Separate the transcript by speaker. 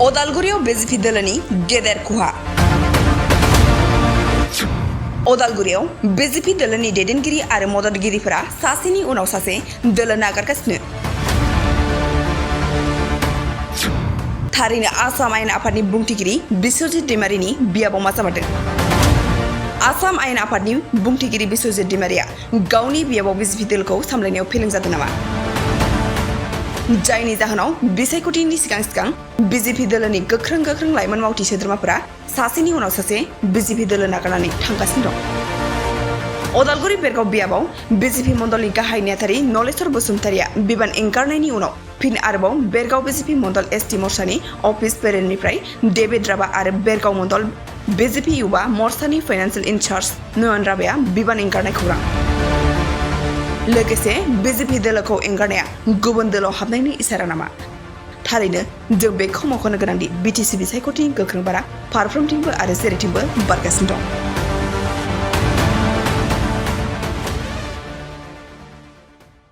Speaker 1: अदालगुरियाव बिजेपि दोलोनि गेदेर खहा। अदालगुरियाव बिजेपि दोलोनि दैदेनगिरि आरो मददगिरिफोरा सासेनि उनाव सासे दोलो नागारगासिनो। थारैनो आसाम आयेन आफादनि बुंथिगिरि बिस्वजित दैमारिनि बियाबाव मा जामारदों? आसाम आयेन आफादनि बुंथिगिरि बिस्वजित दैमारिया गावनि बियाबाव बिजेपि दोलोखौ सामलायनायाव फेलें जादों नामा? जायनि जाहोनाव बिसायख'थिनि सिगां बिजेपि दोलोनि गोख्रों लाइमोन मावथि सोद्रोमाफोरा सासेनि उनाव सासे बिजेपि दोलो नागारनानै थांगासिनो दं। अदालगुरि बेरगाव बियाबाव बिजेपि मण्डलनि गाहाय नेहाथारि नलेस्वर बसुमतारिया बिबान एंगारनायनि उनाव फिन आरोबाव बेरगाव बिजेपि मण्डल एसटि मोर्चानि अफिस पेरेलनिफ्राय डेभिड राभा आरो बेरगाव मण्डल बिजेपि युवा मोर्चानि फाइनान्सियेल इनचार्ज नयन राभाया बिबान एंगारनाय खौरां। लोगोसे बिजेपि दोलोखौ एंगारनाया गुबुन दोलोआव हाबनायनि इसारा नामा? थारैनो जों बेखौ मख'नो गोनांदि बिटिसि बिसायख'थिनि गोख्रों बारा फारफ्रोमथिंबो आरो जेरैथिंबो बारगासिनो दं।